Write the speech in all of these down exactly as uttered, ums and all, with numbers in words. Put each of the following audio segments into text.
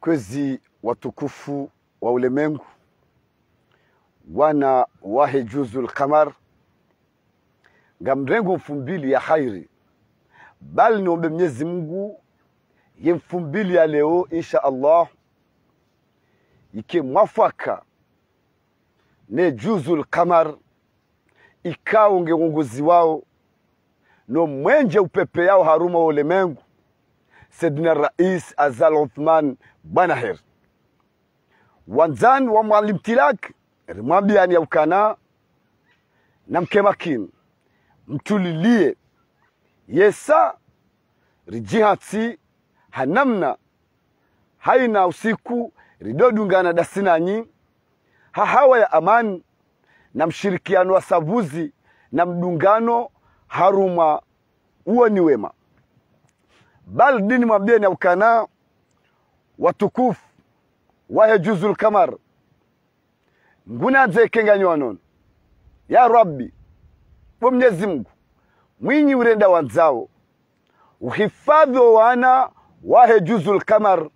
Kwezi watukufu wa ulemengu, wana wahe Juzul Kamar, ngamrengo mfumbili ya khairi. Bali niombe Mnyezi Mungu ye mfumbili ya leo, insha Allah, yike mwafaka ne Juzul Kamar, ikao nge wongoziwao no mwenje upepeyao harumwa wo ulemengu, Saidina Rais Azali Athumani Bwana Heri. Wandzani wa Mwalim Tilak, rimwambiani ya ukana, namke makini, mtulilie, yesa ridjihantsi ha namna haina usiku ridodungana dasi nanyi ha hawa ya amani na mshirikiano wa sabuzi na mdungano harumwa uoni wema. Bali dini mwambieni ya ukana, watukufu wahe Juzul Kamar, ngunandze yike nganyi wanono. Ya Rabbi, bo Mnyezi Mungu, mwinyi urenda wandzao, uhifadhi wo wana wahe Juzul Kamar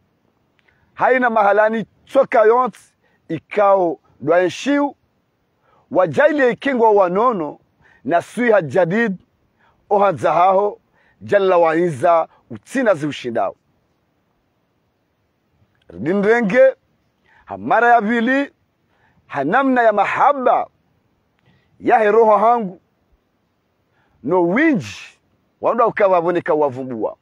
haina mahalani tsoka yontsi ikao ndo waenshiu, wadjaaliye yike ngwao wanono na swiha jadid, ohandza haho Jalla wa Izza utsina zihushindao. Ridinirenge ha mara ya pvili ha namna ya mahaba yahe roho hangu, no windji wandru ukaya pvoneka wavumbua.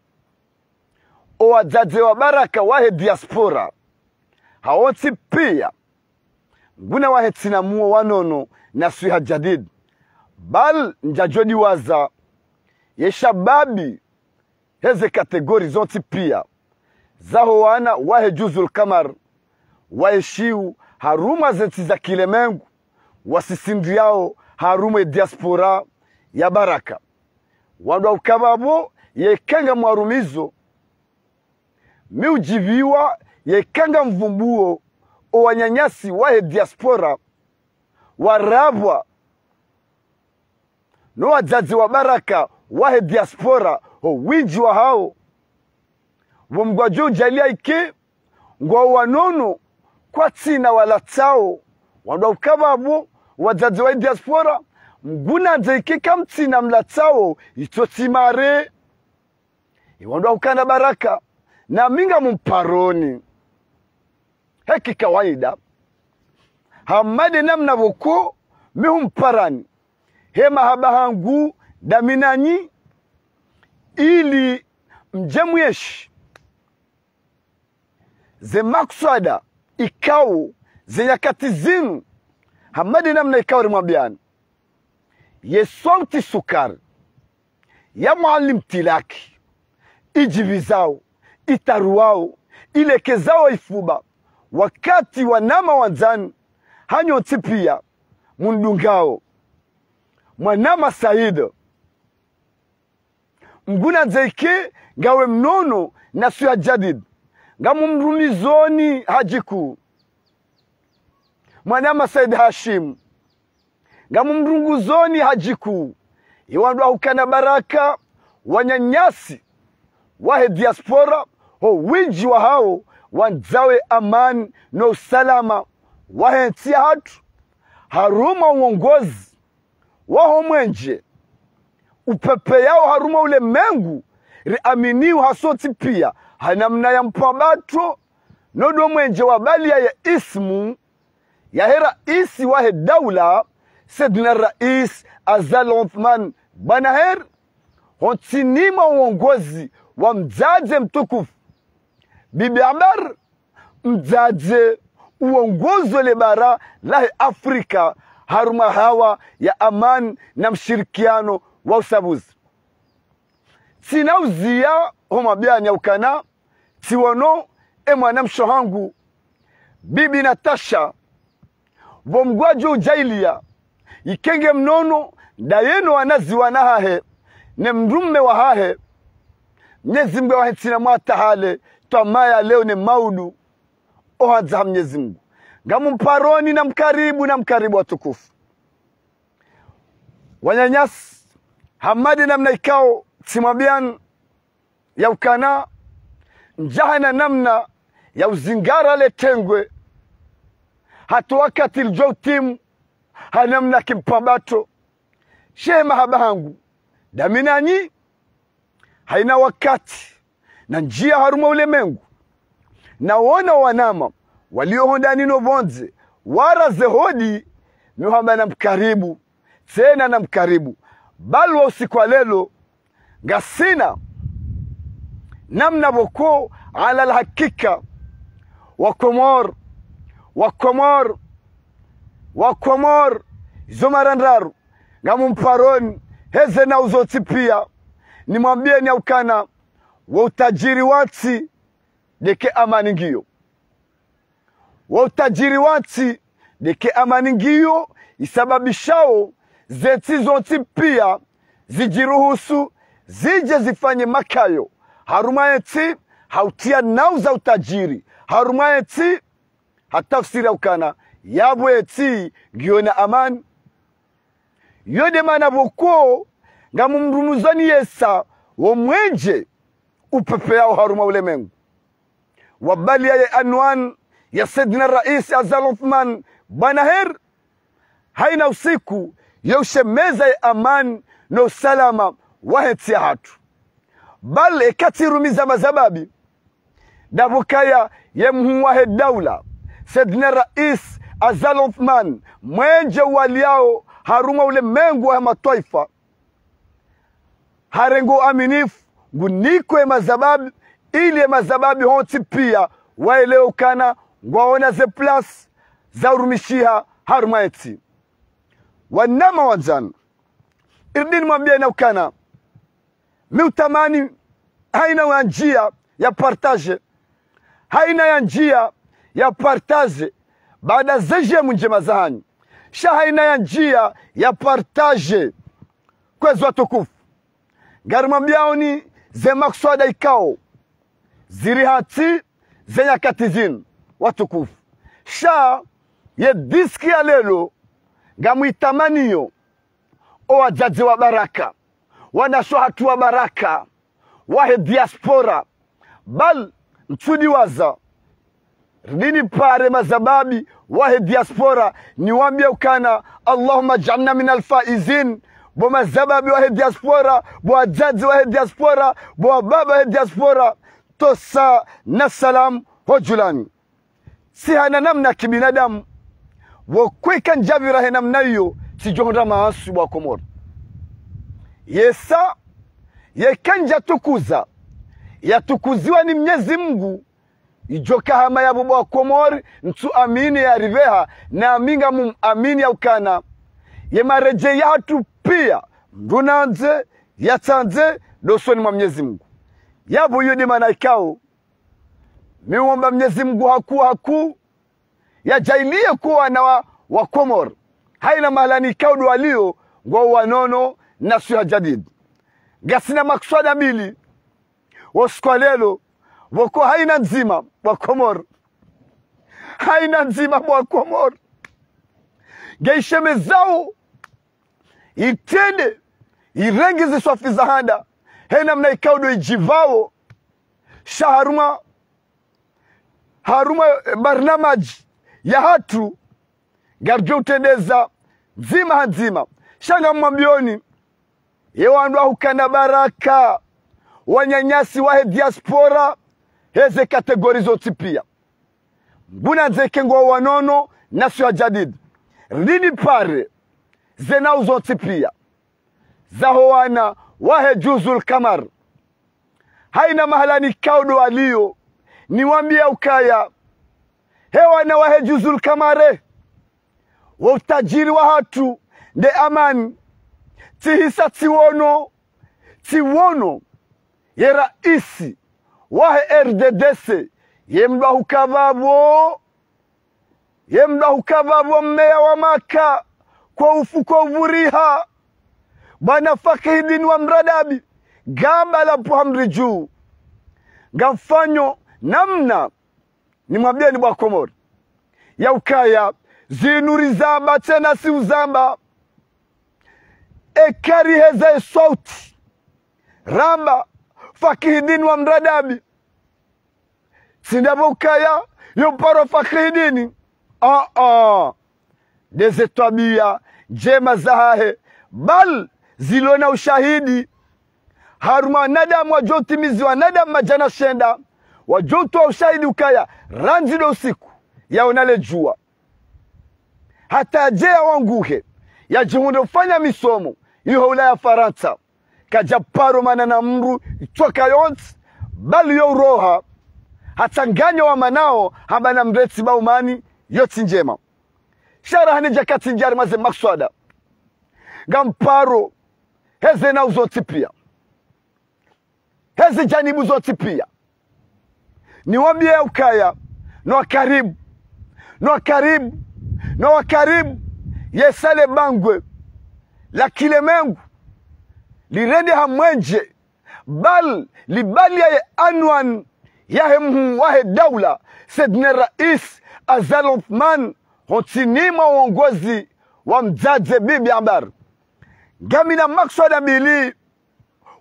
O wadzadze wa baraka wahe diaspora, hawontsi pia, nguna wahe ntsina muo wanono na swiha jadid. Bal ndjadjo diwaza ye shababi heze kategori zontsi pia, zaho wana wahe Juzul Kamar, waenshiu harumwa ze ntsi za kilemengu, wasisindiyao harumwa ye diaspora ya baraka. Wandru ukaya pvo yeka ngamwarumizo, mi udjiviwa yeka ngamvumbuo o wananyasi wahe diaspora, warabwa no wadzadze wa baraka wahe diaspora ho windji wahao. Pvo Mngu ngudjo udjaaliya yike ngwao wanono kwatsina walatsao. Wandru ukaya pvo wadzadze wahe diaspora, ngunandze yike kamtsina mlatsao, yitso tsi mare. Ye wandru ukana baraka, nami ngamumparoni. Heki kawaida, hama de namna pvoko mi humparani he mahaba hangu dami nanyi, ili mdje mwenshi ze makswada ikao ze nyakati zinu, hama de namna ikao rimwambiani, ye swauti sukari ya Mwalim Tilak, idjivizao, itaruwao, ilekezao ifuba, wakati wanama wandzani, hanyu ntsi pia, mundungao. Mwanama Said, ngunandze yike ngawe mnono na swiha jadid, ngamumrumizoni hadjiku. Mwanama Said Hashim, ngamumrunguzoni hadjiku. Ye wandru ukana baraka, wananyasi wahe diaspora, ho windji wahao wandzao ye amani no usalama wahe ntsi yahatru, harumwa uongozi waho mwenje upepeyao harumwa ulemengu, riaminio hasontsi pia ha namna ya mpambato, no ndo mwenje wa baliya ye ismu yahe raisi wahe daula, Saidina Rais Azali Athumani Bwana Heri, ho ntsini mwa uongozi wa mdzadze mtukufu Bibi Ambar, mdzadze uongozo le bara lahe Afrika harumwa hawa ya amani na mshirikiano wa usabuzi. Tsina uziya ho mwambiani ya ukana, tsiwono e mwanamshe hangu, Bibi Natasha, pvo Mngu ngudjo udjaaliya yike nge mnono, ndaye no wanazi wana hahe, ne mdrume wahahe, Mnyezi Mungu yawahe ntsina mwatahale, twamaya leo ne maudu, ohandza ha Mnyezi Mungu. Ngamumparoni na mkaribu, na mkaribu watukufu. Wananyasi, hama de namna ikao tsimwambiani, ya ukana, ndjahana namna ya uzingara le tengwe, hata wakati lidjo utimu, ha namna kimpambato. She mahaba hangu, dami nanyi, haina wakati, na ndjia harumwa ulemengu, na wona wanama, walio hondani no pvondze, wara ze hodi, mi uhamba namkaribu, tsena namkaribu. Bali wo usiku wa leo, ngasina namna pvoko, ala alhakika, Wakomori, Wakomori, Wakomori, zo mara ndraru, ngamumparoni, heze nau zontsi pia, nimwambieni ya ukana, wo utadjiri wa ntsi, ndeke amani ngiyo. Wo utadjiri wa ntsi, ndeke amani ngiyo, isababishao ze ntsi zontsi pia zidjiruhusu zidje zifanye makayo harumwa ye ntsi, ha utia nau za utadjiri harumwa ye ntsi, ha tafsiri ya ukana yapvo ye ntsi ngiyo na amani. Yo nde mana pvoko ngamumrumuzani yesa wo mwenje upvepveyao harumwa ulemengu, wa baliya ye anwani ya Saidina Raisi Azali Assoumani, bwana heri, haina usiku, yo ushemeza ye amani no usalama wahe ntsi yahatru. Bali eka tsirumiza mazababi, ndapvo kaya ye mhuu wahe daula, Saidina Raisi Azali Assoumani, mwenje uwaliyao harumwa ulemengu wahe matwaifa, harenge uaminifu, ngunike ye mazababi, ili ye mazababi hontsi pia waelewe ukana ngwaona ze place za urumishiha harumwa ye ntsi. Wanama wandzani, iridi nimwambieni ya ukana, mi utamani haina ya ndjia ya partage, haina ya ndjia ya partage, baada ze djemvu ndjema zahanyu. Sha haina ya ndjia ya partage, kwezi watukufu, ngarimwambiaoni ze makswada ikao ziri hantsi ze nyakati zinu, watukufu. Sha ye disque ya leo, ngamwitamaniyo, o wadzadze wa baraka, wanashe wahatru wa baraka, wahe diaspora. Bali ntsudiwaza, ridini pare mazababi wahe diaspora, niwambie ukana, اللهم اجعلنا من الفائزين. Bo mazababi wahe diaspora, bo wadzadze wahe diaspora, bo wababa wahe diaspora, tosa na salamu ho djulani. Tsihana namna kibinadamu, pvoko eka ndjapvira he namna iyo, tsidjohundra maaswi bo Wakomori. Yesa, yeka ndjatukuza, yatukuziwa ni Mnyezi Mngu, idjoka hama yapvo bo Wakomori, ntsu amini yaripveha, nami ngamumamini ya ukana ye maredjei yahatru pia, mndru nandze, yatsandze, ndo usoni mwa Mnyezi Mngu. Yapvo iyo nde mana ikao, mi uomba Mnyezi Mngu hakuu hakuu, yadjaaliye ukaya wana wa, Wakomori, haina mahala ikao ndo waliyo, ngwao wanono na swiha jadidi. Ngasina makswada mbili, wo usiku wa leo, pvoko haina ndzima bo Wakomori. Haina ndzima bo Wakomori. Nge ishemezao, itrende, irenge ziswafi za handa, he namna ikao ndo idjipvao, sha harumwa, harumwa, eh, barnamaji yahatru, ngaridjo utrendeza ndzima ha ndzima. Sha ngamumwambioni, ye wandru wa hukana baraka, wananyasi wahe diaspora, heze catégorie zontsi pia. Ngunandze eka ngwao wanono na swiha jadidi. Ridini pare ze nau zontsi pia zaho wana wahe Juzul Kamar, haina mahala ikao ndo waliyo, niwambie ukaya, he wana wahe Juzul Kamar, wo utadjiri wahatru nde amani. Tsihisa tsiwono, tsiwono ye raisi wahe R D D C, ye mndru wa hukaya pvo, ye mndru wa hukaya pvo meya wa Maka, kwa ufu kwa uvuriha, bwana Fakihidini wa Mradabi, gamba la puha mri dju. Ngamfanyo namna nimwambieni bo Wakomori, ya ukaya zinu rizamba tsena si uzamba. Eka riheza ye sauti, ramba Fakihidini wa Mradabi, Tsi ndapvo ukaya yo mparo Fakridini. Ah, ah. Ndeze twabiya ndjema zahahe, bal zilo na ushahidi. Harumwa wanadamu wadjo utimizi wanadamu madjana shenda, wadjo utowa ushahidi ukaya randzi ndo usiku yaona le djuwa, hata yadje yawanguhe, yadjihundre ufanya misomo iho Ulaya Farantsa. Kadja paro mana na mdru itsoka yontsi, bal yo uroha, hatsanganya wamanao, hamba na mdru etsi ba umani, yo tsi ndjema. Sha raha ne djakatsi ndjari mwa ze makswada. Ngamparo heze nau zontsi piya, heze janibu zontsi piya. Niwambiye ya ukaya, no wa karibu, no wa karibu, no wa karibu, yesa le bangwe la kilemengu lirende ha mwenje, bal libaliya ye anwani yahe mhuu wahe daula, Saidina Rais Azali Assoumani, ho ntsini mwa uongozi wa mdzadze Bibi Ambar. Ngamina makswada mbili,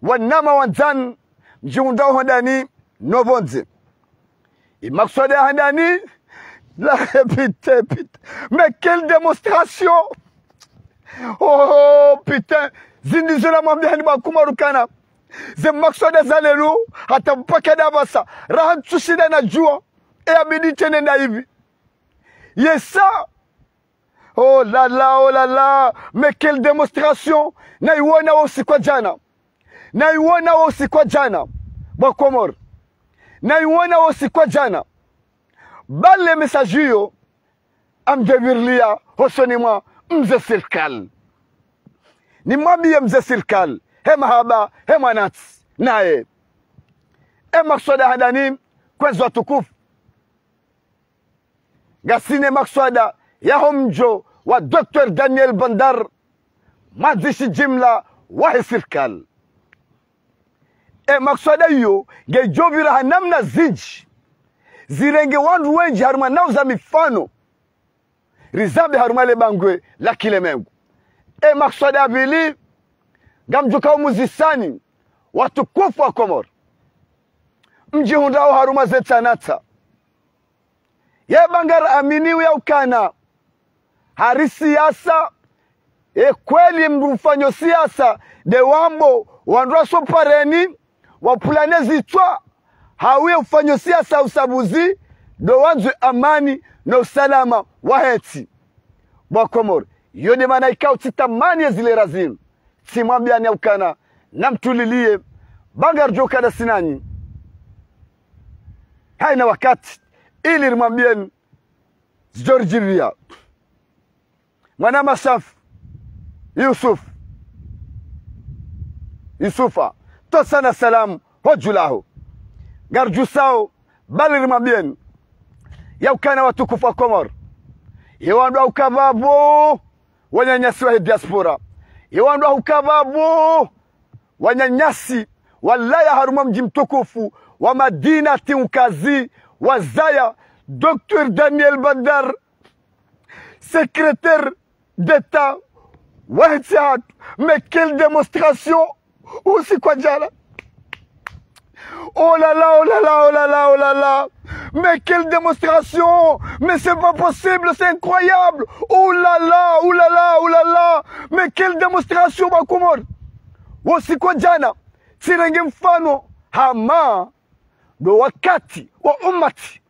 wanama wandzani, mdjihundrao handani no pvondze. Ye makswada ya handani, la, putain, putain. Mais quelle démonstration! Oh, putain. Zindri zo namwambiyani bo wakomori ukana ze makswada za leo, hata mpaka ndapvasa, raha ntsushinda nadjuwa, e yabidi tsende nda hivi. Yesa. Oh là là, oh là là, mais quelle démonstration! Nayiwona wo usiku wa djana. Nayiwona wo usiku wa djana, bo wakomori. Nayiwona wo usiku wa djana. Bal le message iyo, ngamdjo pviriliya hosoni mwa mze sirikali. Nimwambiye mze sirikali, he mahaba, he mwanantsi, naye. E makswada handani, kwezi watukufu. Ngasina makswada yaho mdjo wa Docteur Daniel Bandar, mwandzishi jimla wahe sirikali. E makswada iyo ngedjo pvira ha namna zindji, zirenge wandru wendji harumwa nau za mifano, rizambe harumwa le bangwe la kilemengu. E makswada ya pvili, ngamdjo ka umuzisani, watukufu wa Komori, mdjihundrao harumwa ze ntsanatsa. Ye ba ngari amini uya ukana hari siasa, e kweli mdru ufanyo siasa, nde wambo wandru wasopareni, wapvulane zitswa, hau ye ufanyo siasa usabuzi, ndo wandzo amani no usalama wahe ntsi. Bo wakomori, iyo nde mana ikao tsitamani ye zilera zinu, tsimwambiyani ya ukana namtuliliye, ba ngaridjo ukana sinanyi hayina wakati, ili rimwambiyeni zidjo ridjiriya. Mwana Mashafu, Yusuf, Yusufa, ntsotsana salamu ho dju laho. Ngaridjusao, bali rimwambiyeni ya ukana watukufu wa Komori, ye wandru wa uka pvapvo, wananyasi wahe diaspora, ye wandru wa uka pvapvo, wananyasi walaya harumwa mdji mtukufu wa Madinati Nkazi, wazaya Docteur Daniel Bandar, secrétaire d'État wahe ntsi yahatru. Mais quelle démonstration usiku wa djana! Oh là là, oh là là, oh là là, oh là là! Mais quelle démonstration! Mais c'est pas possible, c'est incroyable! Oh là là, oh là là, oh là là! Mais quelle démonstration, bo wakomori! Wo usiku wa djana, tsirenge mfano, hama ndo wakati wa umati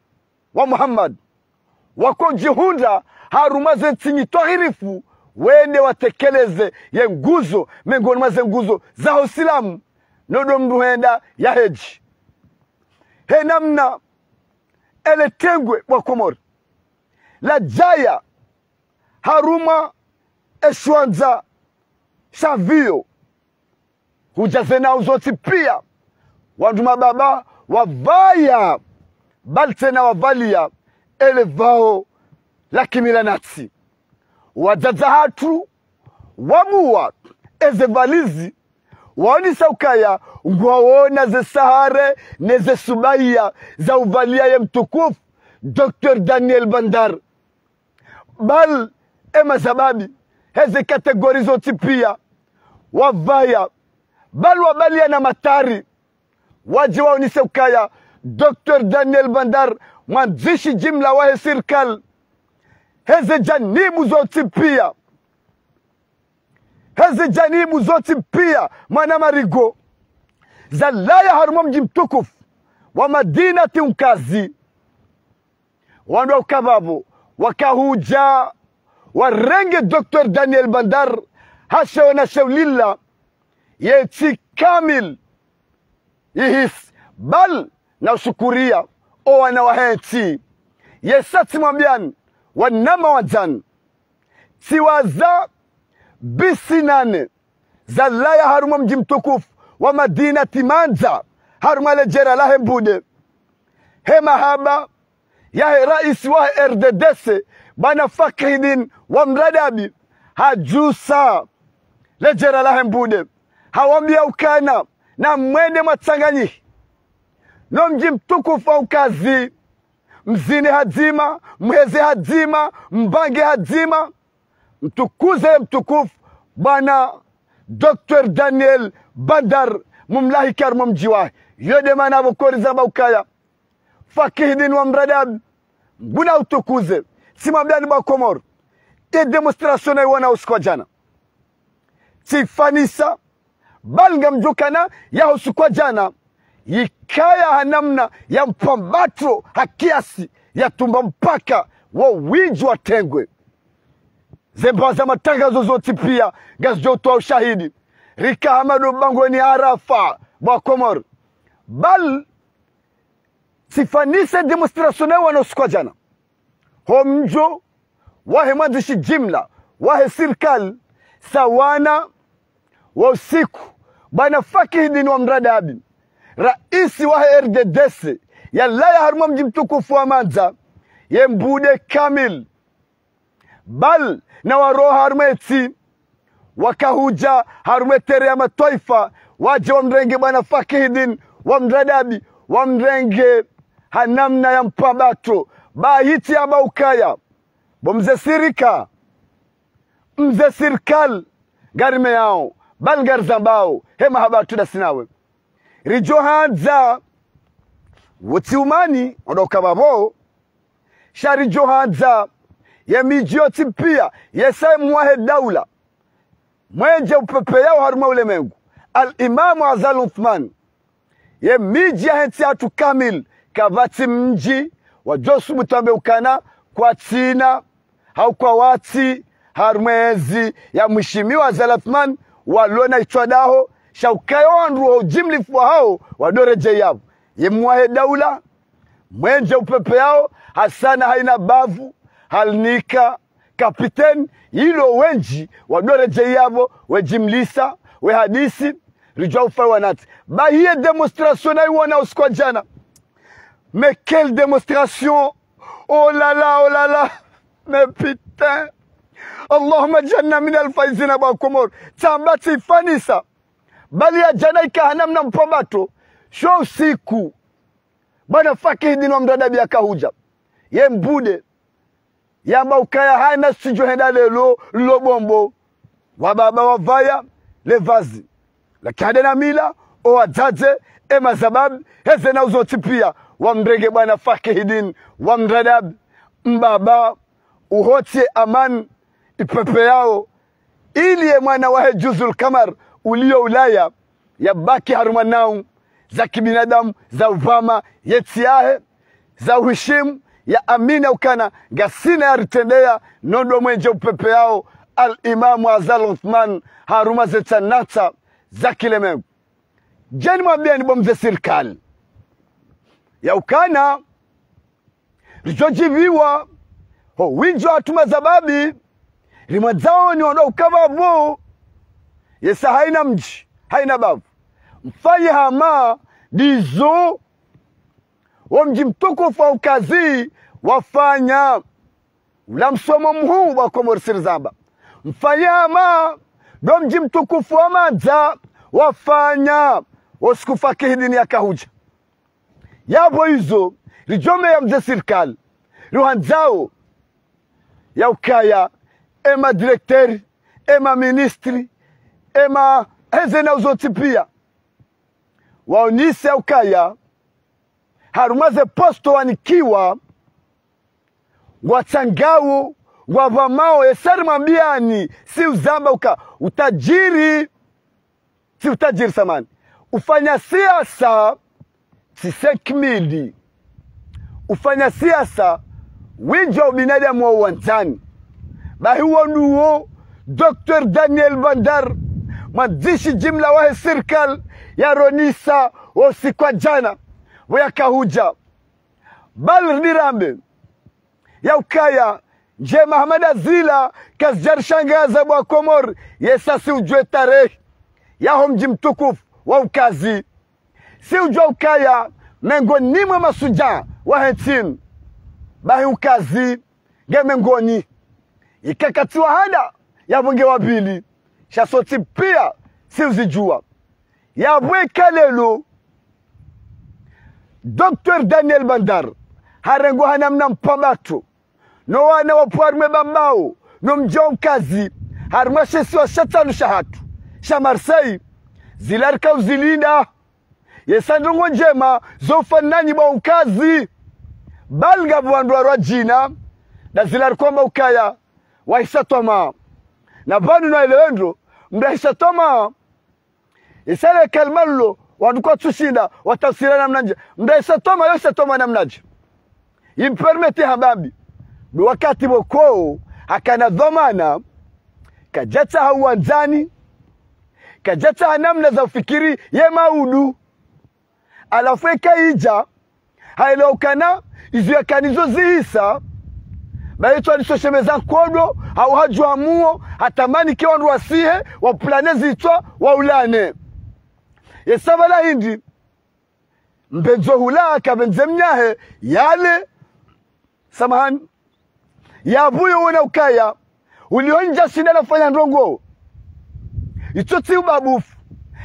wa Muhammad, wako djihundra harumwa ze ntsi nyitwahirifu, wende watekeleze ye nguzo, mengoni mwa ze nguzo za usilamu, no ndo mdru hwenda ya hedji. He namna ele tengwe, bo wakomori, ladjaya harumwa eshiwandza sha pviyo, hudja ze nau zontsi piya, wandru mababa wapvaya, bali tsena wapvaliya ele pvao la kimila natsi. Wadzadze wahatru wabuwa eze valizi, waonesa ukaya ngwaona ze sahare neze subaya za upvaliya ye mtukufu Docteur Daniel Bandar. Bali ema zababi, heze catégorie zontsi piya wapvaya, bali wapvaliya na matari, wadje waonese ukaya Docteur Daniel Bandar, mwandzishi jimla wahe sirikali, heze janibu zontsi pia, heze janibu zontsi pia, mwana marigo, zalawa harumwa mdji mtukufu wa Madinati Unkazi. Wandru wa ukaya pvapvo wakahudja warenge Docteur Daniel Bandar, hasheona sheulila yentsi kamili ihisi, bal na ushukuria owana wahe ntsi. Yesa tsimwambiani wanama wandzani, tsiwaza bisi nane zalawa harumwa mdji mtukufu wa Madinati Mandza, harumwa ledjera lahe Mbude, he mahaba yahe raisi wahe R D D C, bwana Fakihidin wa Mradabi, hadjusa ledjera lahe Mbude, hawambia ukana namwende mwatsanganyihe no mdji mtukufu wa Unkazi, mzine hadzima, mheze hadzima, mbange hadzima, mtukuze mtukufu bwana Docteur Daniel Bandar, mumlahike harumwa mdji wahe. Yo nde mana pvo kori zamba ukaya Fakihidin wa Mradabi, Mngu nautukuze. Tsimwambiani bo wa Komori, ye démonstration nayiwona usiku wa djana, tsifanisa, bal ngamdjo ukana yaho usiku wa djana yikaya ha namna ya mpambato ha kiasi, yatumba mpaka wo windji wa tengwe. Ze mbawa za matangazo zontsi pia ngazidjo utowa ushahidi. Rika hama ndo bangweni Arafa, bo wa Komori. Bal tsifanise démonstration nayiwona usiku wa djana ho mdjo wahe mwandzishi jimla wahe sirikali, sawa na wo usiku bwana Fakihidin wa Mradabi, raisi wahe R D D C, yalawa harumwa mdji mtukufu wa Mandza, ye Mbude kamili, bal na waroha harumwa yentsi, wakahudja harumwa ye terrain ya Matwaifa, wadje wamrenge bwana Fakihidin wa Mradabi, wamrenge ha namna ya mpambato. Bahi tsi amba ukaya bo mze sirikali, mze sirikali, ngarimeyao, bal ngarizambao, he mahaba hatru ndasi nawe. Ridjo handza wotsi umani, ondo ukaya pvapvo, sha ridjo handza ye midji yontsi pia, yesa mwahe daula, mwendje upvepveyao harumwa ulemengu, Al Imamu Azali Uthman, ye midji yahe ntsi hatru kamili, kapvatsi mdji wadjo subutu wambe ukana kwatsina, hau kwatsi, harumwa yezi ya mheshimiwa Azali Uthman, walona itswa daho, sha ukaya wandru ho ujimlifu wahawo, wandro redjeyi yapvo. Ye mwahe daula, mwendje upvepveyao, hasana hayina bavu, halinika kapiteni, yilo wendji, wandro redjeyi yapvo, wedjimlisa, wehadisi, ridjo ufa wanatsi. Bahi ye démonstration nayiwona usiku wa djana. Mais quelle démonstration! Oh là là, oh là là! Mais putain! Allahumma dj'alna minal faizina, bo wa Komori. Tsamba tsifanisa. Bal ya djana yika ha namna mpambato. Sho usiku bwana Fakihidin wa Mradabi yakahudja, ye Mbude, yamba ukaya hayina sidjo henda leo, lo bombo. Wababa wapvaya le vazi la kihade na mila, owadzadze, e mazababi, heze nau zontsi pia, wamrenge bwana Fakihidin wa Mradabi, mbaba, uhotsi ye amani ipvepveyao, ili ye mwana wahe Juzul Kamar uliyo Ulaya, yabaki harumwa nau za kibinadamu, za upvama yentsi yahe, za uhishimu, yaamini ukana ngasina yaritrendeya, no ndo mwendje upvepveyao Al Imamu Azali Uthman harumwa ze tsanatsa za kilemengu. Djeni mwambieni bo mze sirikali, ya ukana ridjo djiviwa ho windji wahatru mazababi, rimwandzaoni wandro ukaya pvapvo, yesa hayina mdji, hayina bavu, mfanye hama ndizo wo mdji mtukufu wa Unkazi wafanya. Ula msomo muhuu, bo wa Komori, si rizamba. Mfanye hama ndo mdji mtukufu wa Mandza wafanya wo usiku Fakihidin yakahudja. Yapvo izo, ridjo meya mze sirikali, riwandzao ya ukaya, e ma directeur, e ma ministre, e ma, heze nau zontsi pia, waonese ya ukaya harumwa ze posto wanikiwa, ngwatsangao, ngwapvamao, yesa rimwambiani, si uzamba uka, utajiri, si utajiri samahani. Ufanya siasa, si cinq mille. Ufanya siasa, windji wa ubinadamu wa uwandzani. Bahi wo nduwo, Docteur Daniel Bandar, mwandzishi jimla wahe sirikali, yaronesa, wo usiku wa jana, pvo yakahudja. Bali ridirambe, ya ukaya, ndjema hama nda zila, kazidjarishangaza bo wa Komori, yesa si udjuwe tarehi, yaho mdji mtukufu wa Ukazi. Si udjuwa ukaya, mengoni mwe mashudjaa wahe ntsi inu. Bahi Ukazi, nge mengoni. Ikakatiwa handa, yapvo nge wa pvili. Sha sontsi pia, si uzidjuwa. Yapvo eka leo, Docteur Daniel Bandar, harengwa ha namna mpvambato, no wana wapvo harimwa Bambao, no mdji wa Ukazi, harimwa she isiwa sha tsanu shahatru, sha Marseille, zila rika uzilinda. Yesa ndrongo ndjema, zo ufananyi bo wa Ukazi. Bali ngapvo wandru warwa djina, nda zila rikwamba ukaya, wahisa twamaa. Na pvanu no elewe ndro, mdru ahisa twamaa, yesa le kalima lilo, wandru kwatsushinda, watafsira namna ndje. Mdru ahisa twamaa, yo hisa twamaa namna ndje. Impermete hamba mbi. Ndo wakati pvoko, hakana dhwamana, kadjatsaha uwandzani, kadjatsaha namna za ufikiri, ye maudu. Halafu eka idja, haelewa ukana, izo yakana izo zihisa, bahi etswa nisoshemeza nkodo, hau hadjuwa muo, hatamani ke wandru wasihe, waplane zitswa, waulane. Yesa pvala hindri, mbendzo hula, kapvendze mnyahe, yale, samahani. Yapvo yo wona ukaya, uliho ndja shinda nafanya ndrongo. Itso tsi ubabufu.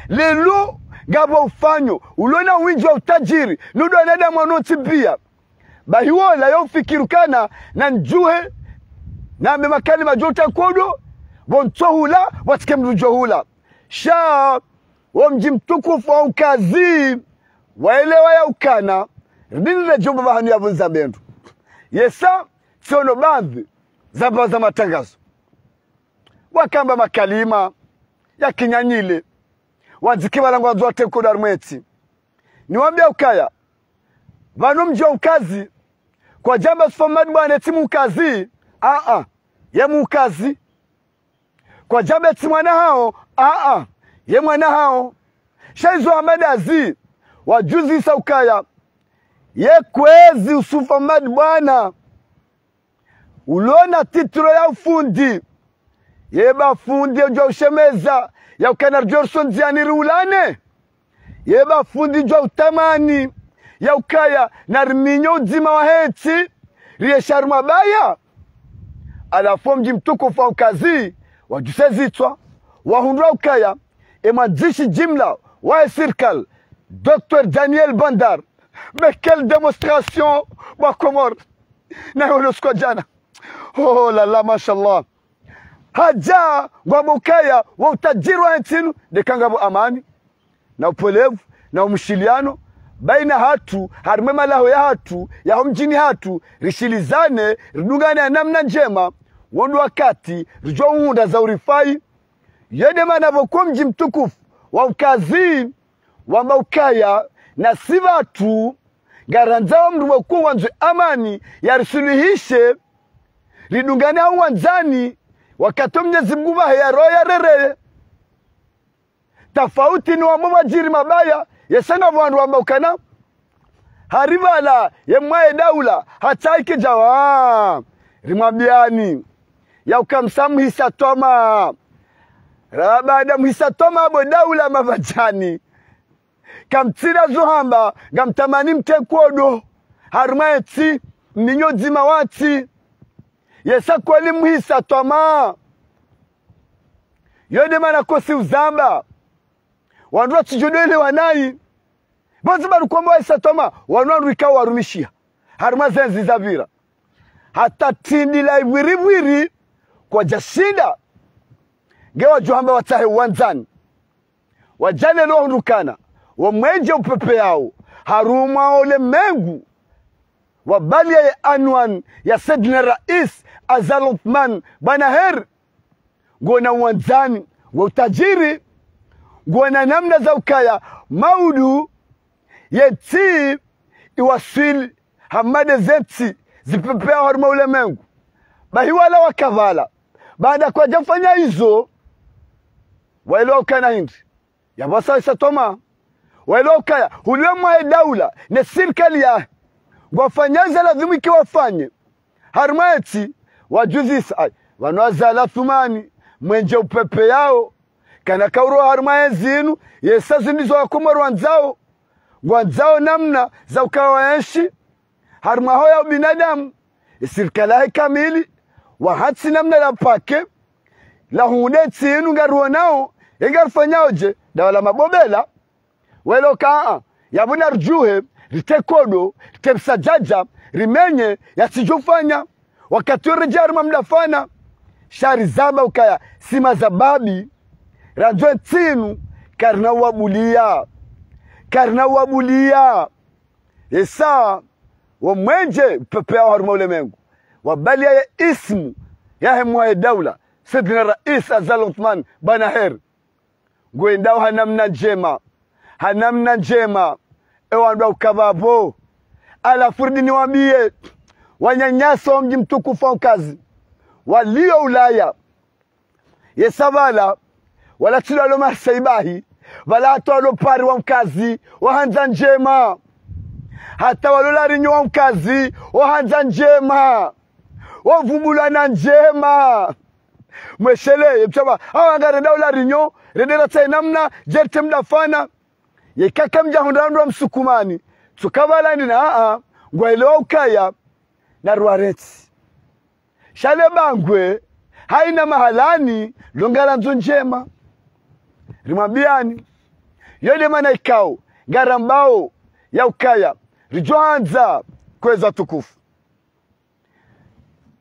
Leo, ngapvo ufanyo, uliona windji wa utajiri, nudo wanadamu wanontsi pia. Bahi wola yo ufikiri ukana, na ndjuhe, nambe makalima djo utsa nkodo, pvo ntso hula, pvatsike mdru djo hula. Sha, wo mdji mtukufu wa Ukazi, waelewa ya ukana, ridini redjo pvahanu ya pvundza bendru. Yesa, tsiono baadhwi, za pvaza matangazo. Wakamba makalima, ya kinyanyile, wandziki pvala ngwandzo watse nkodo harimwa entsi. Niwambia ukaya, pvanu mdji wa Ukazi, kwadjamba Sifo Mmadi Bwana etsi Muukazi, aa, ye Muukazi. Kwadjamba etsi mwana hawo, aa, ye mwana hawo. Sha izo hamba ndazi, wadjuzisa ukaya, ye kwezi Sifo Mmadi Bwana, uliona titro ya ufundi. Ye ba fundi udjuwa ushemeza, ya ukana ridjo riso ndziani riulane. Ye ba fundi udjuwa utamani, ya ukaya nariminyo udzima wahe ntsi, riyeshe harimwa baya. Halafu wo mdji mtukufu wa Ukazi, wadjuse zitswa, wahundrwa ukaya, e mwandzishi jimla wahe sirikali, Docteur Daniel Bandar, mais quelle démonstration, bo wa Komori. Na yo lo usiku wa jana. Oh là là, mashallah. Hadja, ngwamba ukaya, wo utajiri wahe ntsi inu, ndeka ngapvo amani, na upvolevu, na umshiliano, baina hatru, harimwa emalaho yahatru, yaho mdjini hatru, rishilizane, ridungane ha namna ndjema, wo ndo wakati, ridjo uhundra za urifai. Yo nde mana pvoko mdji mtukufu wa Ukazi, wamba ukaya, na si pvatru, ngarandzao mdru pvoko ngwandzo amani, yarisuluhishe, ridungane ha uwandzani, wakati wo Mnyezi Mngu pvahe yaroho yarereye. Tafauti ni wambo pvwadjiri mabaya, yesa ngapvo wandru wamba ukana, hari pvala, ye mwaye daula, hata ikidjawa, rimwambiani, ya uka msa muhisa twamaa. Ra baada muhisa twamaa bo daula mapvadjani. Kamtsina zo hamba, ngamtamani mtse nkodo. Harimwa entsi, mminyo udzima wa ntsi. Yesa kweli muhisa twamaa. Yo nde mana kosi uzamba. Wandru watsidjo ndo elewa nayi. Pvondze ba rukombo wahisa twamaa, wanu wandru ikao warumishiha. Harimwa ze ntsi zapvira. Hata tindi la ipviripviri, kwadjashinda. Nge wadjo hamba watsahe uwandzani. Wadja leo wahundru ukana, wo mwendje upvepveyao, harumwa ulemengu, wabaliya ye anwani ya Sayyidina Rais Azali Assoumani Bwana Heri, ngwona wandzani wa utajiri, ngwona namna za ukaya maudu yentsi iwaswili hama nde zentsi zipvepveyao harumwa ulemengu. Bahi wala waka pvala, baanda kwadjafanya izo, waelewa ukana hindri. Yapvo sa isa toma. Waelewa ukaya, hule mwahe daula, ne sirikali yahe, ngwafanya izo lazimu ike wafanye. Harumwa yentsi, wadjuzisa, ayi, pvanu Azali Assoumani, mwenje upvepveyao, kana kauro harumwa yentsi inu, yesa zindri zo wakomori wandzao, ngwandzao namna za ukaya waenshi, harumwa hawo ya ubinadamu, isirikali yahe kamili, wahatsi namna la pake, la hunde ntsi inu ngariwonao, ye ngarifanyao dje, dawa la mabobela, welo kaa, yapvo naridjuhe, ritekodo, ritepvisa djadja, rimenye, yatsidjofanya, wakati woredjeya harumwa mdafana, sha rizamba ukaya, si mazababi, randzo ntsi inu, karina uwabuliya, karina uwabuliya. Isa, wo mwenje upvepveyao harumwa ulemengu, wabaliya ye ismu yahe mwahe daula, Sayyidina Rais Azali Assoumani Bwana Heri, ngwendao ha namna ndjema, ha namna ndjema, ewandru wa ukaya pvo. Halafu ridini wambiye, wananyasi wa mdji mtukufu wa Mkazi, waliyo Ulaya, yesa pvala, wala tsi walo Marseille bahi, pvala hata walo Paris wa Mkazi, wahandza ndjema. Hata walo La Réunion wa Mkazi, wahandza ndjema. Wavumbulwa na ndjema. Mweshele, ye mtsamba, hawa ngarendao La Réunion, rende ratsahe namna, djeri te mdafana. Yeka kamdjahundra wandru wa msukumani, tsuka pvala ndina, aa, ngwaelewa ukaya, na ruwaretsi. Sha le bangwe, haina mahalani, lo ngalandzo ndjema. Rimwambiyani, yo nde mana ikao, ngarambao, ya ukaya, ridjohandza, kwezi watukufu.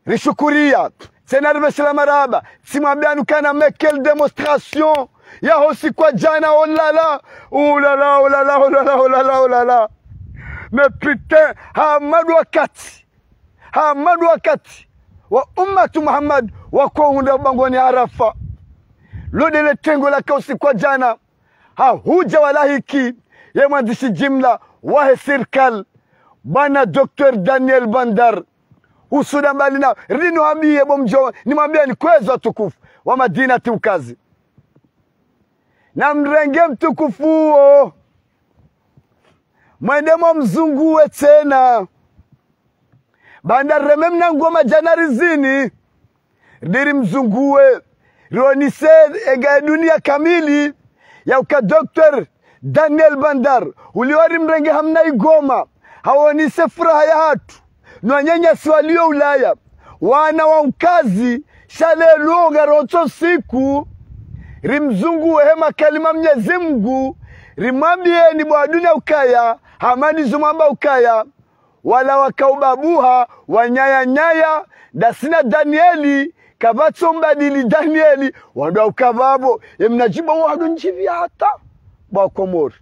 Rishukuriya, tsena ripveshela marahaba, tsimwambiyani ukana mais quelle démonstration, yaho usiku wa djana, oh là là, oh là là, oh là là, oh là là, oh là là, oh là là. Mais putain, hama ndo wakati, hama ndo wakati wa ummatu Muhammad wakohundra bangoni Arafa. Lo nde le tengo laka usiku wa djana, hahudja walahiki ye mwandzishi jimla wahe sirikali, bwana Docteur Daniel Bandar. Husuda mbali na, ridini wambiye bo mdjo, nimwambiyeni kwezi watukufu wa Madinati Ukazi. Namrenge mtukufu uwo. Mwende mwamzunguwe tsena. Baanda rireme mna ngoma djana rizini. Ridiri mzunguwe. Rionese eka dunia kamili. Ya uka Docteur Daniel Bandar. Uliwa rimrenge hamna igoma. Haonese furaha yahatru. No wananyasi waliyo Ulaya. Wana wa Mkazi, sha lelo ngarontso siku, rimzunguwe he makalima Mnyezi Mngu, rimwambiyeni bo wadunia ukaya, hama nizo mwamba ukaya, wala wakao ubabuha, wanyaya nyaya, ndasi na Danieli, kapvatsi mbadili Danieli, wandru wa ukaya pvo, emna djimbo wandru ndjipvi hata, bo wakomori.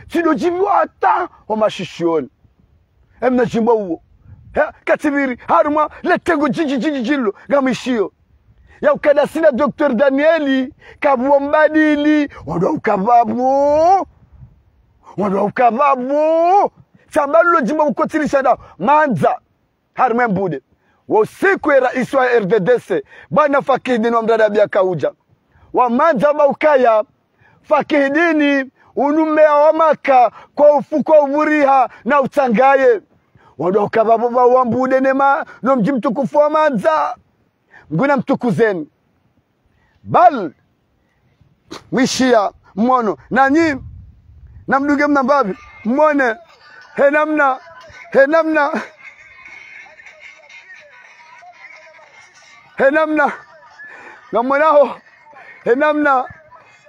Tsindo djipvi hata, ho mashishioni. Emna djimbo uwo. He, katsipviri, harumwa, le tengo djindji, djindji, djilo, ngamwishiyo. Ya uka ndasi na Docteur Danieli, kapvo mbadili, wandru wa ukaya pvo. Wandru wa ukaya pvo. Tsamba lo djimbo mkotsilisha nda, mandza. Harumwa mbude. Wo usiku ye raisi wa R D D C, bwana Fakihidini wa Mradabi yakaudja. Wamandza ba ukaya, Fakihidini, unu meya wa Maka, kwa ufu kwa uvuriha na utsangaye. Wandru wa ukaya pvo pvwa mbude ne ma, no mdji mtukufu wamandza. Mngu namtukuzeni. Bal, mwishiya, mwono. Nanyi, namdunge mna mbapvi, mwone. He namna, he namna, he namna. Ngamwonaho, he namna,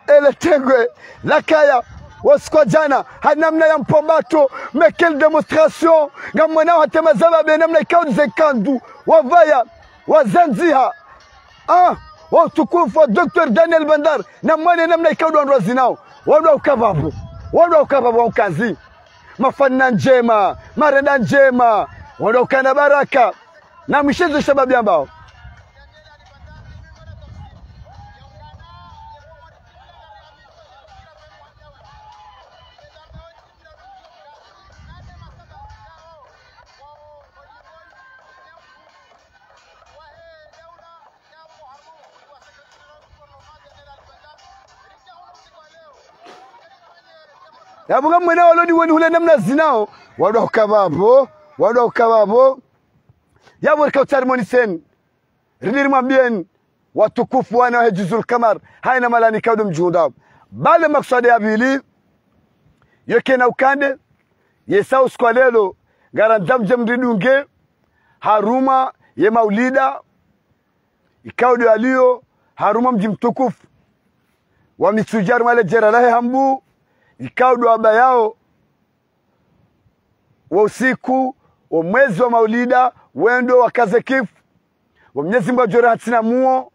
ele tengwe, lakaya, wo usiku wa djana, ha namna ya mpombato, mais quelle démonstration, ngamwonaho hata mazababi, he namna ikao ze kandu, wapvaya, wazandziha. Ah, wo utukufu wa Docteur Daniel Bandar, namwone namna ikao ndo wandru wazinao. Wandru wa ukaya pvo. Wandru wa ukaya pvo wa Mkazi. Mafana ndjema, marenda ndjema, wandru ukana baraka. Na mwishezo shababi ambao. Yapvo ngamwona walo ni weni hule namna zinao, wandru uka pvapvo, wandru uka pvapvo. Yapvo rika utsaha rimoniseni, ridi rimwambieni, watukufu wana wahe Juzul Kamar, hayina mahala ni kaudu mdjihundrao. Bale makswada ya pvili, yo kena ukande, yesa usiku wa lelo, ngarandzao mdje mridunge, harumwa ye maulida, ikao ndo yaliyo harumwa mdji mtukufu wa Mitsuji harumwa le jera lahe Hambu, ikao ndo wabayao wo usiku wo mwezi wa maulida wendo wakaze kifu, wo Mnyezi Mungu adjo rahatsi na muo,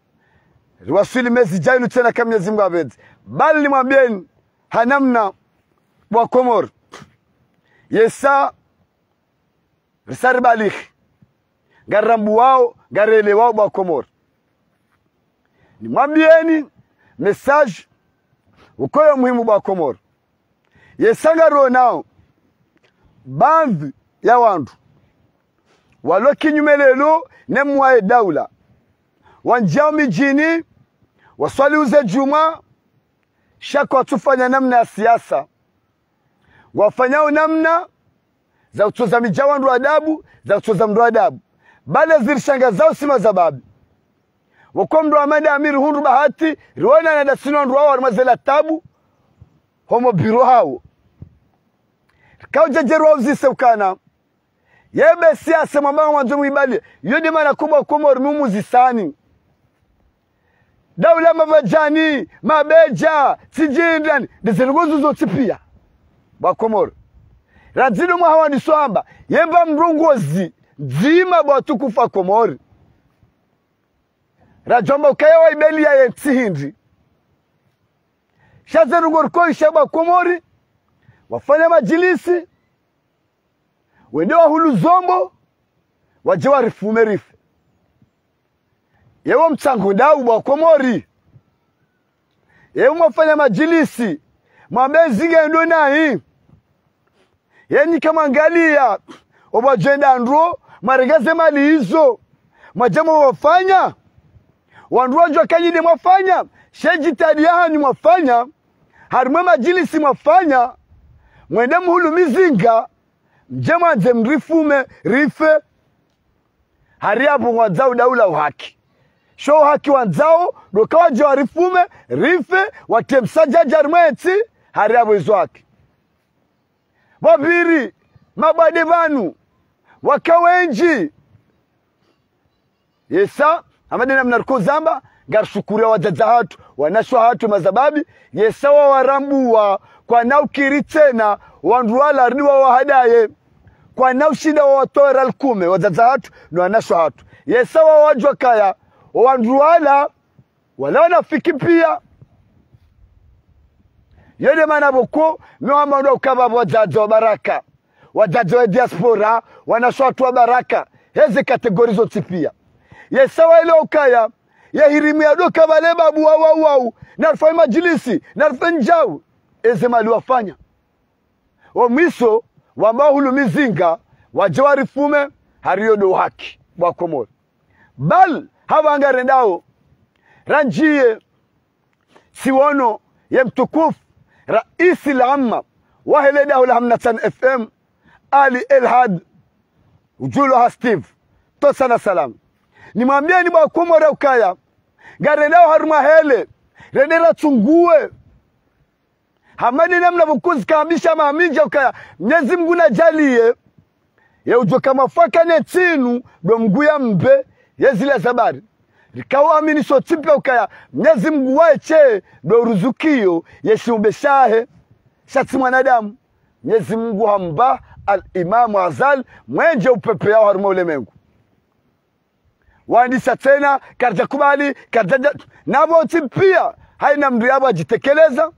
riwaswili mezi djayinu tsena ka Mnyezi Mungu apvendze. Bali nimwambieni ha namna bo wa Komori, yesa risa ribalighi, ngarirambuwao, ngarielewao bo wa Komori. Nimwambieni message ukoyo muhimu bo wa Komori. Yesa ngaronao baadhwi ya wandru walo kinyume lelo ne mwaye daula, wandjiao midjini, waswali uze djumwa, sha kwatsufanya namna ya siasa. Wafanyao namna za utsoza midja wandru adabu, za utsoza mndru adabu. Bale zirishangazao si mazababi. Woko mndru wa mada amiri hundru bahati, riwona na dasino wandru wao harumwa zela tabu, homo biro hawo. Kaudja djerwa uzise ukana. Yebe siasa mwamba mwandzo mwibali. Yo nde mana kubwa Komori mumuzisani. Daula mabadjani, mabedja, tsidjindrani, ndeze ndrongo zontsi pia. Bo wa Komori. Radzino mwaha wani swamba, yemba mrongozi, ndzima bo watukufu wa Komori. Radjwamba ukaya wa ibeli ya yentsi hindri. Sha ze ndrongo rikoisha bo wa Komori, wafanya madjilisi, wende wahulu zombo, wadje warifume rife. Yewo mtsango ndawu bo wa Komori. Yewo mwafanya madjilisi, mwambe zinge ndo nayi. Yenyi kamwangaliya, obwa djenda ndro, mwaregaze mali izo. Mwadja mwafanya. Wandru wadjuwa kanyi nde mwafanya. She djitihadi yahanyu mwafanya. Harimwe madjilisi mwafanya. Mwende muhulu mizinga. Mdje mwandze mrifume, rife. Hari yapvo ngwandzao daula uhaki. Sho uhaki wandzao, ndo kawadje warifume, rife, watemsa djadja harimwe ntsi, hari yapvo izo haki. Wapviri, mabwade pvanu, waka wendji. Yesa, hama nde namna riko zamba, ngarishukuriya wadzadze hatru, wanashe hatru mazababi, yesa wawarambuwa, kwana ukiri tsena, wandru wala ridi wawahadaye, kwana ushinda wawatowe rali kume, wadzadze hatru, no wanashe hatru. Yesa wawadjuwa kaya, wandru wala, wala wanafiki pia. Yo nde mana pvoko, mi wamba ndo ukaba wadzadze wa baraka. Wadzadze wa diaspora, wanashe hatru wa baraka. Heze kategori zontsi pia. Yesa waelewa ukaya, ye hirimu ya doka pvale babu wau wau wau. Narifanyi madjilisi, narifanyi ndjau. Eze mali wafanya. Omwiso, wamba hulu mizinga, wadje warifume, hari yo ndo uhaki, bo wa Komori. Bal, hapvo ngarendao. Randjiye, tsiwono, ye mtukufu, raisi la amma, wahe le daho la Hamnatsan F M, Ali Elhad, udjuwa ha Steve, tosa na salama. Nimwambiyeni bo wa Komori ukaya, ngarendao harumwa hele, rende ratsunguwe. Hama nde namna pvoko zikambisha mamindji ukaya, Mnyezi Mungu nadjaliye, ye udjo ka mwafaka ne ntsi inu, ndo Mungu yambe, ye zila zabari. Rikao amini sontsi pia ukaya, Mnyezi Mungu waeshe, ndo uruzukiyo, ye shiumbe shahe, sha tsi mwanadamu. Mnyezi Mungu hamba, Al Imamu Azali, mwendje upepeyao harumwa ulemengu. Wandisa tsena, karidja kubali, karidja dja-, na pvo tsi pia, hayina mndru yapvo adjitekeleza,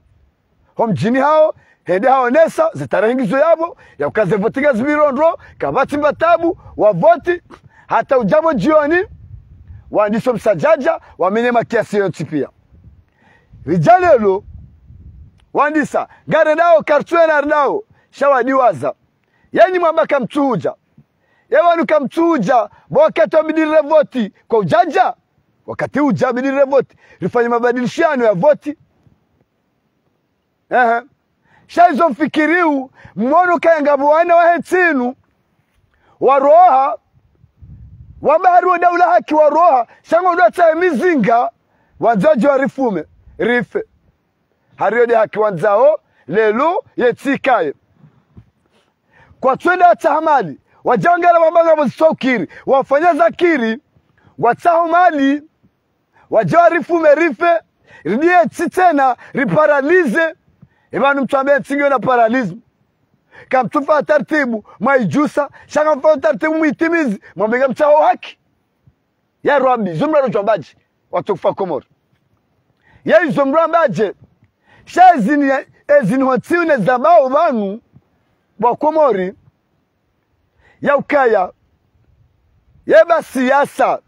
ho mdjini hawo, Ende haonesa, ze tarehi ngizo yapvo, yauka ze voti ngazipviro ndro, kapvatsi mba tabu, wavoti, hata udja pvo djioni, wandisa omsadjadja, wamine makiasi yontsi pia. Ridja leo, wandisa, ngarendao, kartsuwe na rendao, sha wadiwaza. Yenyi mwamba kamtsuhudja. Ye wanu kamtsuhudja, bo wakati wabidi rire voti, kwaudjadja. Wakati udja bidi rire voti, rifanye mabadilishano ya voti. Ehe. Sha izo mfikiriyo, mwono kaya ngapvo wana wahe ntsi inu, waroha, wamba hariyo daula haki waroha, sha ngwandotsaha mizinga, wandzo wadje warifume, rife. Hariyo de haki wandzao, leo, yetsi ikaye. Kwatsuenda watsaha mali, wadja wangala wamba ngapvo zitsokiri, wafanya zakiri, watsaho mali, wadje warifume rife, ridiye ntsi tsena, riparalize. Epvanu mtsuambe ntsi ngiyo na paralisme. Kamtsufa tartibu, mwaidjusa, sha kamfa tartibu mwitimizi, mwambe ngamtsaho haki. Ya Rabbi, zo mraro djwambadje, watukufu wa Komori. Ya izo mrambadje, sha ezini, ezini hontsi une zambao pvanu, bo Wakomori, ya ukaya, ye ba siasa,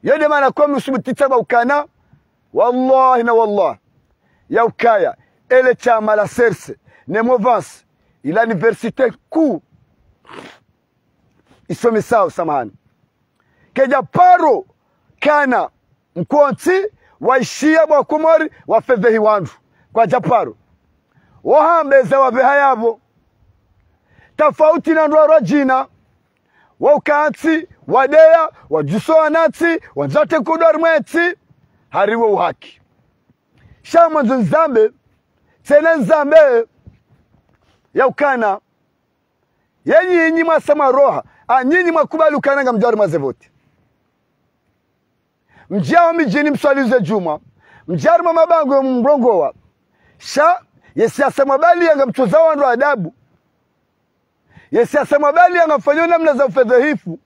yo de mana kwami usubutitsa ba ukana, wallahi na wallah, ya ukaya, ele shama la CRC, ne mouvance, ila université kuu, isomesao, samahani. Kedja paro kana mkontsi waishiya bo Wakomori wafedhehi wandru. Kwadja paro. Wahamba eza wapveha yapvo. Tafauti na ndrwa rwadjina. Waukantsi, wadeya, wadjuso wanantsi, wandzao wateke udwa harimwa entsi, hariwo uhaki. Sha mwandzo nizambe, tsena nizambe, ya ukana, yenyi, nyinyi mwasa mwaroha, a nyinyi mwakubali ukana ngamdjo harimwa ze voti. Mdjiyaho midjini mswali ze djumwa, mdjiya harimwa mabangwe mrongowa. Sha, ye siasa mwabaliya ngamtsoza wandru adabu. Ye siasa mwabaliya ngamfanyo namna za ufedhehifu.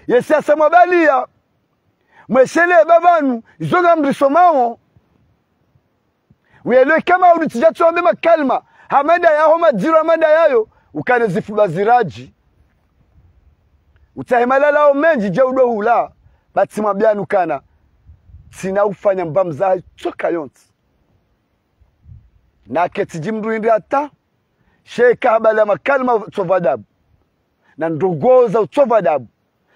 Ye siasa mwabaliya, mweshele ba pvanu, izo ngamrisomao. Wuyelewe kama unu tsidja tsuambe makalima, hama nda yaho madziro hama nda yayo, ukane zifuba ziradji. Utsahe malalao mendji dje udwe hula, ba tsimwambiyani ukana, tsina ufanya mba mzaha tsoka yontsi. Na ketsi dji mndru hindri hata, sheka habala makalima tsopva adabu. Na ndrongo za utsopva adabu.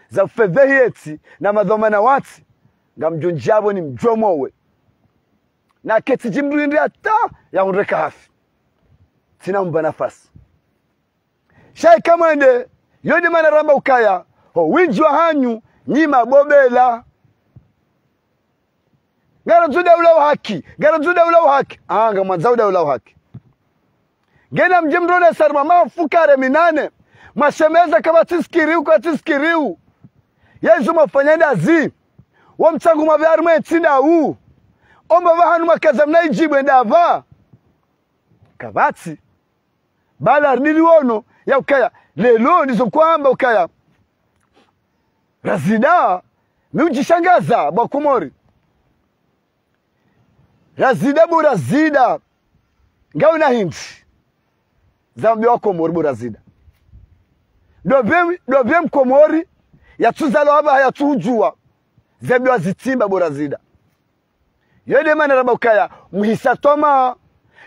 Za ufedhehi entsi na madhwamana wantsi. Ngamdjo ndjapvo nimdjomowe. Na ketsi dji mndru hindri hata ya hundreka hafi. Tsina umba nafasi. Sha ika mwende, yo de mana ramba ukaya, ho windji wahanyu, nyi mabobela. Ngarandzo daula uhaki, ngarandzo daula uhaki. Ah, ngamwandzao daula uhaki. Ngena mdje mrone sarma mafukare minane. Mwashemeza kapvatsi sikiriu, kapvatsi sikiriu. Yezu mwafanya ndazi. Wo mtsango mwapve harimwa entsi ndawu. Omba pvahanu mwakaza mna idjibwe ndapva. Kapvatsi. Bala ridili wono ya ukaya. Leo ndizo kwamba ukaya. Razida, mi udjishangaza, bo Wakomori. Razida, bo Razida. Ngawuna hindri. Zambiwa Wakomori, bo Razida. Dopve, dopve Mkomori, yatsuzalwa hapvaha yatsuhudjuwa. Zambiwa zitsimba, bo Razida. Yo de mana ramba ukaya, muhisa twamaa.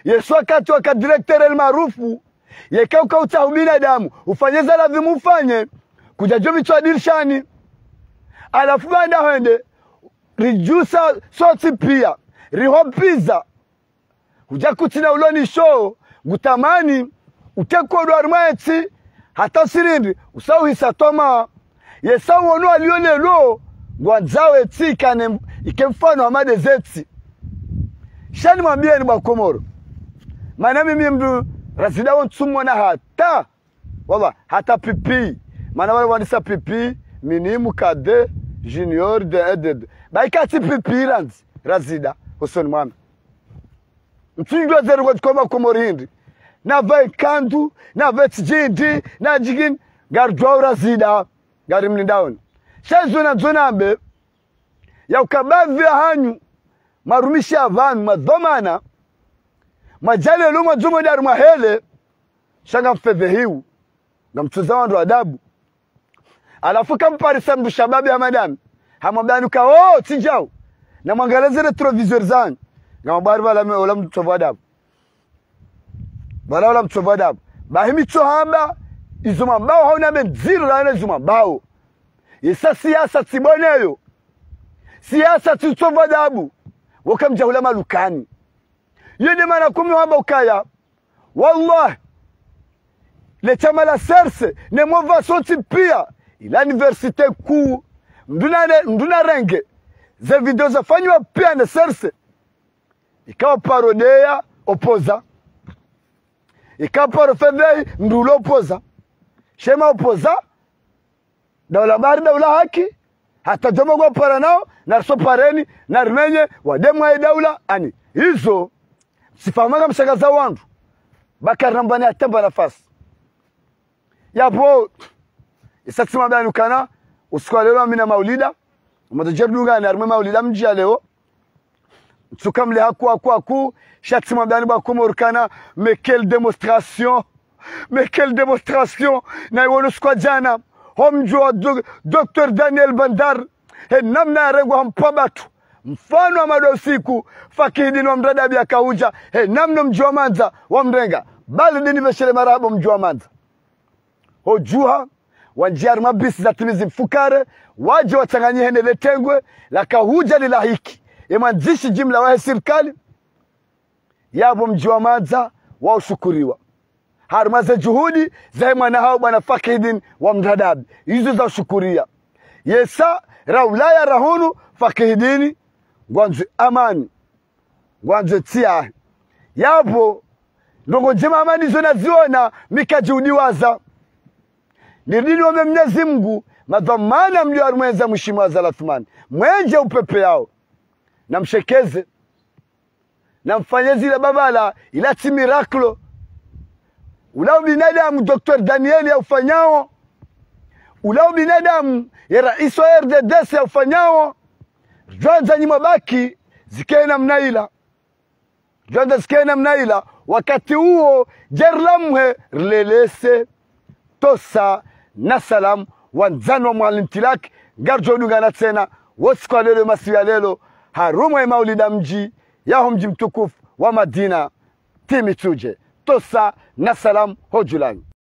Yesu wakati waka directeur El Maarufu, yeka uka utsaha ubinadamu, ufanye za lazimu ufanye, kudjadjo pvitswa dirishani. Halafu baanda hwende, ridjusa sontsi piya, rihopviza. Hudja kutsina ulo ni sho, ngutamani, uteke udwa harimwa entsi, hata usirindi, usa uhisa twamaa. Yesa uwono waliyo leo, ngwandzao entsi ikane, ike mfano hama de zentsi. Sha nimwambiyeni bo Wakomori. Mana mimi mndru Razida wo ntsumwona hata. Wallah, hata pipi. Mana wale wandisa pipi, minime, cadet, junior, D un, D deux. Ba ika tsi pipi randzi, Razida, hosoni mwami. Mtsudjuwa zeri kwa tsikoma Komori hindri. Na pva ikandu, na pva tsidjindi, na djigini. Ngaridjuwa Razida, ngarimlindaoni. Sha izo nandzo nambe, ya uka baadhwi yahanyu, marumishi ya pvanu, madhwamana, Mwadja leo mwadjumo daru mwahele, sha ngamfedhehiwu, ngamtsuza wandru adabu. Halafu kamparisa mndru shababi hama ndami, hamwambia nuka, "Oh, tsi djau." Namwangalie ze rétroviseur zanyu. Ngamwambia bari pvala me-, ola mtsovu adabu. Pvala ola mtsovu adabu. Bahi mi tsohamba, izo mwambao hauna mbe ndziro la izo mwambao. Yesa siasa tsi bwana yo. Siasa tsi utsovu adabu. Woka mdja hula malukani. Yo nde mana kumi hamba ukaya. Wallahi. Le shama la CRC, ne mouvance yontsi pia. Ila université kuu. Mndru na re-, mndru narenge. Ze video zafanywa pia ne CRC. Ikao paro deya opposant. Ikao paro fedhehi mndru ulo opposant. Sha ema opposant. Daula bari daula haki. Hata djombo ngwa para nao, nariso pareni, narimenye, wademwa ye daula, ani. Izo, msifahamu ngamshangazao wandru. Bakari nambani hata mba nafasi. Yapvo, yesa tsi mwambia nukana, usiku wa leo mi na maulida, mwadjeri dungana, harimwa maulida mdji ya leo, ntsuka mle haku, haku, haku, sha tsi mwambia ni bwa Komori kana, mais quelle démonstration, mais quelle démonstration, na iwono usiku wa djana, ho mdji wa do-, Docteur Daniel Bandar, he namna yarengwa hampwa batu, mfano wa mado usiku, Fakihidini wa Mradabi yakaudja, he namna mdji wa Mandza, wamrenga, bali dini pveshele marahaba mdji wa Mandza. Ho djuha, wandjia harimwa bisi za timizi mfukare, wadje watsanganyihe ne le tengwe, lakaudja lilahiki. Ye mwandzishi jimla wahe sirikali, yapvo mdji wa Mandza, waushukuriwa. Harimwa ze juhudi, zahe mwana hawo bwana Fakihidini wa Mradabi. Izo zaushukuria. Yesa, ra Ulaya ra hunu, Fakihidini, ngwandzo amani. Ngwandzo ntsi yahe. Yapvo, ndrongo ndjema hama ndizo naziona, mi kadji udiwaza. Niridi niombe Mnyezi Mngu, madhwamana mlio harimwa eza Mheshimiwa Azali Assoumani. Mwendje upepeyao. Namshekeze. Namfanye zila babala, ila tsi miracle. Ula ubinadamu Docteur Daniel yaufanyao. Ula ubinadamu ye raisi wa R D D C yaufanyao. Djwandza nyi mwabaki, zike namna ila. Djwandza zike namna ila, wakati uwo, djeri la mhe rilelese, tosa, na salam, wandzani wa Mwalim Tilak, ngaridjo dungana tsena, wo usiku wa leo, masihu ya leo, harumwa ye maulida mdji, yaho mdji mtukufu wa Madina, timi tsudje, tosa, na salam, ho djulanyi.